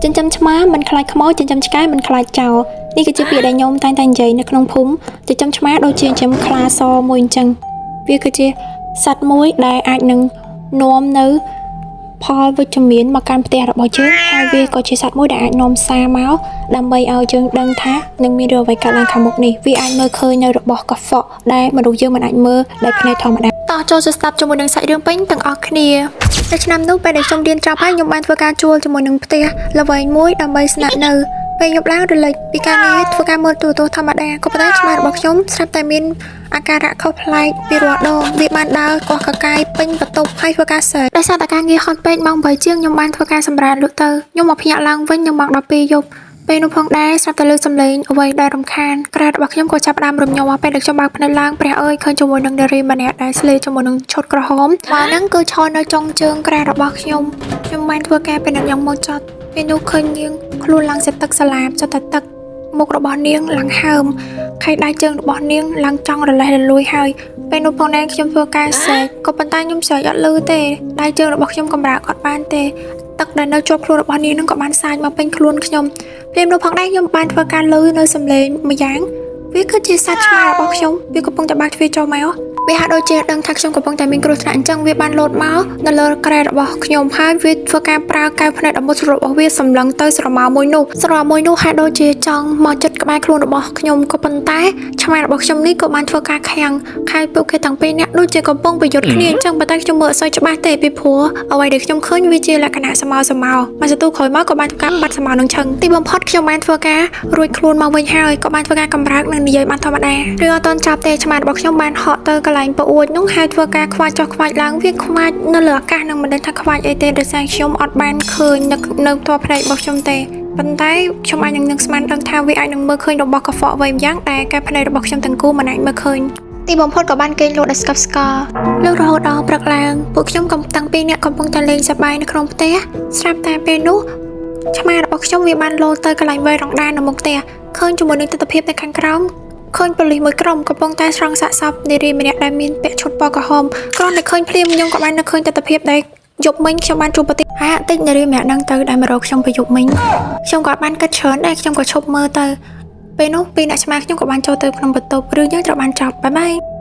ចិញ្ចឹមឆ្មាមិនខ្លាចខ្មោចចិញ្ចឹមឆ្កែមិនខ្លាចចោរនេះគឺជាពាក្យដែលខ្ញុំតែងតែនិយាយនៅក្នុងភូមិចិញ្ចឹមឆ្មាដូចជាចិញ្ចឹមខ្លាសមួយអញ្ចឹងវាគឺជាសត្វមួយដែលអាចនឹងនាំនៅផលវិជ្ជមានមកកាន់ផ្ទះរបស់យើងហើយវាក៏ជាសត្វមួយដែលអាចនាំសារមកដើម្បីឲ្យយើងដឹងថានឹងមានរឿងអ្វីកើតឡើងខាងមុខនេះវាអាចមើលឃើញនៅរបស់កខ្វក់ដែលមនុស្សយើងមិនអាចមើលដោយភ្នែកធម្មតាតោះចូលទៅស្ដាប់ជាមួយនឹងសាច់រឿងពេញទាំងអស់គ្នានៅឆ្នាំនោះពេលដែលខ្ញុំរៀនចប់ហើយខ្ញុំបានធ្វើការជួលជាមួយនឹងផ្ទះល្វែងមួយដើម្បីស្នាក់នៅពេលយប់ឡើងរលិចពីការងារធ្វើការមើលទូរទស្សន៍ធម្មតាក៏ប៉ុន្តែឆ្មារបស់ខ្ញុំស្រាប់តែមានអាការៈខុសប្លែកពីរាល់ដងវាបានដើរកោះកកាយពេញបន្ទប់ហើយធ្វើការសើដោយសារតែការងារហត់ពេកម៉ោង8ជាងខ្ញុំបានធ្វើការសម្រាកលក់ទៅខ្ញុំមកភ្ញាក់ឡើងវិញនៅម៉ោង12យប់ពេលនោះផងដែរស្រាប់តែលើសំឡេងអ្វីដែលរំខានក្រែរបស់ខ្ញុំក៏ចាប់ផ្ដើមរំញ័រពេលដែលខ្ញុំបើកភ្នែកឡើងព្រះអើយឃើញជាមួយនឹងនារីម្នាក់ដែលស្លៀកជាមួយនឹងឈុតក្រហមបាទហ្នឹងគឺឈរនៅចុងជើងក្រែរបស់ខ្ញុំខ្ញុំបានធ្វើការពេលនឹងយ៉ាងមកចត់ពេលនោះឃើញនាងខ្លួនឡើងសិទឹកសាឡាបចត់តែទឹកមុខរបស់នាងឡើងហើមខៃដៃជើងរបស់នាងឡើងចង់រលេះរលួយហើយពេលនោះផងដែរខ្ញុំធ្វើការស្រែកក៏ប៉ុន្តែខ្ញុំស្រែកអត់ឮទេដៃជើងរបស់ខ្ញុំកម្រើកអត់បានទេទឹកដែលនៅជាប់ខ្លួនរបស់នាងនឹងក៏បានសាចមកពេញខ្លួនខ្ញុំភ្លាមនោះផងដែរខ្ញុំបានធ្វើការឮនៅសំឡេងម្យ៉ាងវាគឺជាសត្វឆ្មារបស់ខ្ញុំវាកំពុងតែបើកទ្វារចូលមកវាហាក់ដូចជាដឹងថាខ្ញុំកំពុងតែមានគ្រោះថ្នាក់អញ្ចឹងវាបានលោតមកនៅលើក្រែរបស់ខ្ញុំហើយវាធ្វើការប្រើកែវភ្នែកដ៏មុតស្រួចរបស់វាសម្លឹងទៅស្រមោលមួយនោះស្រមោលមួយនោះហាក់ដូចជាចង់មកចិត្តក្បែរខ្លួនរបស់ខ្ញុំក៏ប៉ុន្តែឆ្មារបស់ខ្ញុំនេះក៏បានធ្វើការខាំងខែពួកគេទាំងពីរនាក់ដូចជាកំពុងប្រយុទ្ធគ្នាអញ្ចឹងប៉ុន្តែខ្ញុំមើលអត់សូវច្បាស់ទេពីព្រោះអ្វីដែលខ្ញុំឃើញវាជាលក្ខណៈសមោសមោមួយសន្ទុះក្រោយមកក៏បានធ្វើការបាត់សមោនឹងឆឹងទីបំផុតខ្ញុំបានធ្វើការរួចខ្លួនមកវិញហើយក៏បានធ្វើការកម្រើកនិងនិយាយបានធម្មតារឿងអត់ទាន់ចប់ទេឆ្មារបស់ខ្ញុំបានហក់ទៅកន្លែងប្អួចនោះហើយធ្វើការខ្វាចចុះខ្វាចឡើងវាខ្វាចនៅលើអាកាសនឹងមិនដឹងថាខ្វាចអីទេដោយសារខ្ញុំអត់បានឃើញនៅនៅផ្ទាល់ភ្នែករបស់ខ្ញុំទេប៉ុន្តែខ្ញុំអាចនឹងស្មានដឹងថាវាអាចនឹងមើលឃើញរបស់កខ្វក់អ្វីម្យ៉ាងដែលកែភ្នែករបស់ខ្ញុំទាំងគូមិនអាចមើលឃើញទីបំផុតក៏បានគេងលក់ដោយស្កប់ស្កល់លុះរហូតដល់ព្រឹកឡើងពួកខ្ញុំកំតាំងពីរនាក់កំពុងតែលេងសប្បាយនៅក្នុងផ្ទះស្រាប់តែពេលនោះឆ្មារបស់ខ្ញុំវាបានលោតទៅកន្លែងវេរ៉ង់ដានៅមុខផ្ទះឃើញជាមួយនឹងទស្សនវិជ្ជានៅខាងក្រោមឃើញប៉ូលីសមួយក្រុមកំពុងតែស្រង់សាកសពនារីម្នាក់ដែលមានពាក់ឈុតពណ៌ក្រហមគ្រាន់តែឃើញភ្លាមខ្ញុំក៏បាននឹកឃើញទស្សនវិជ្ជាដែលយប់មិញខ្ញុំបានជួបប្រទះហើយតិចនារីម្នាក់ហ្នឹងទៅដែលមករកខ្ញុំពីយប់មិញខ្ញុំក៏បានគិតច្រើនដែរខ្ញុំក៏ឈប់មើលទៅពេលនោះពីរអ្នកឆ្មាខ្ញុំក៏បានចូលទៅក្នុងបន្ទប់រឿងយើងត្រូវបានចប់bye bye.